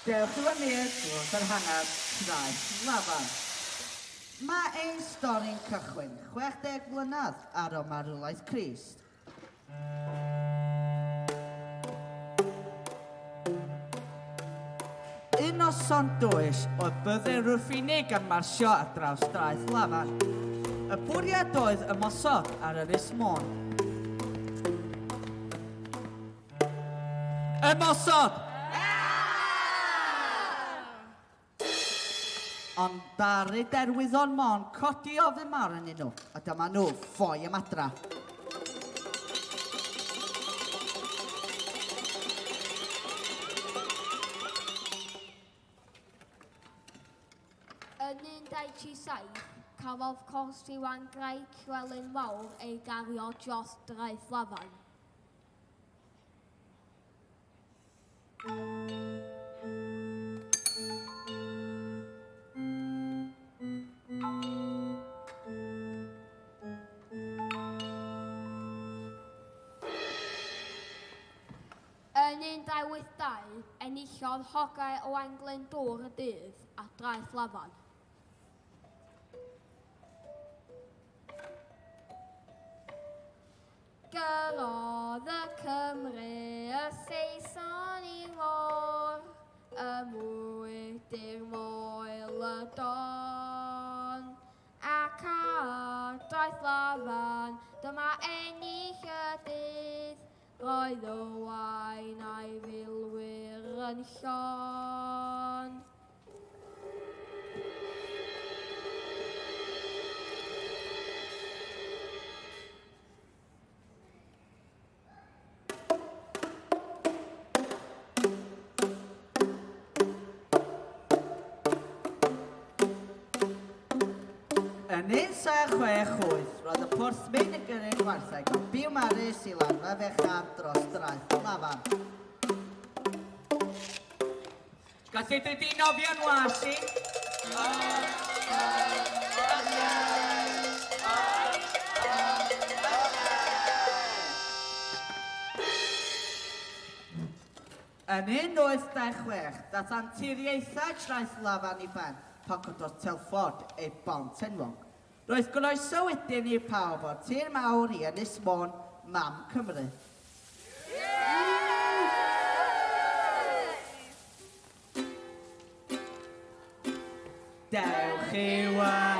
Dewch i fyny wrth yr hanes Traeth Lafan. Mae ein stori'n cychwyn 60 mlynedd ar ôl marwolaeth Crist. Un noson dywyll oedd byddin Rufeinig yn marsio ar draws draeth Lafan. Y bwriad oedd ymosod ar Ynys Môn. Ymosod! Ond ddaru Derwyddon Môn codi ofn mawr arnyn nhw, a dyma nhw ffoi am adra. Yn 1237, cafodd corff Iwan Graig Llywelyn Fawr ei gario dros draeth Lafan. Yn 1282, enillodd Hogau Owain Glyndŵr y dydd a draeth Lafan. Gyrrodd y Cymry y Saeson i môr, y mwyd i'r moel y don. Ac ar draeth Lafan, dyma ennill y dydd, roedd Owain a'i filwyr yn llon. Yn 1768, roedd y porthmyn yn gyrru gwartheg o Biwmaris i Lanfa Fechan dros draeth Lafan. Gallu di di nofio'n was i? Yn 1826, dath anturiaethau traeth Lafan i ben pan cododd Telford ei bont enwog. Roedd groeso wedyn i pawb o'r tir mawr i Ynys Môn, mam Cymru. Dewch i weld.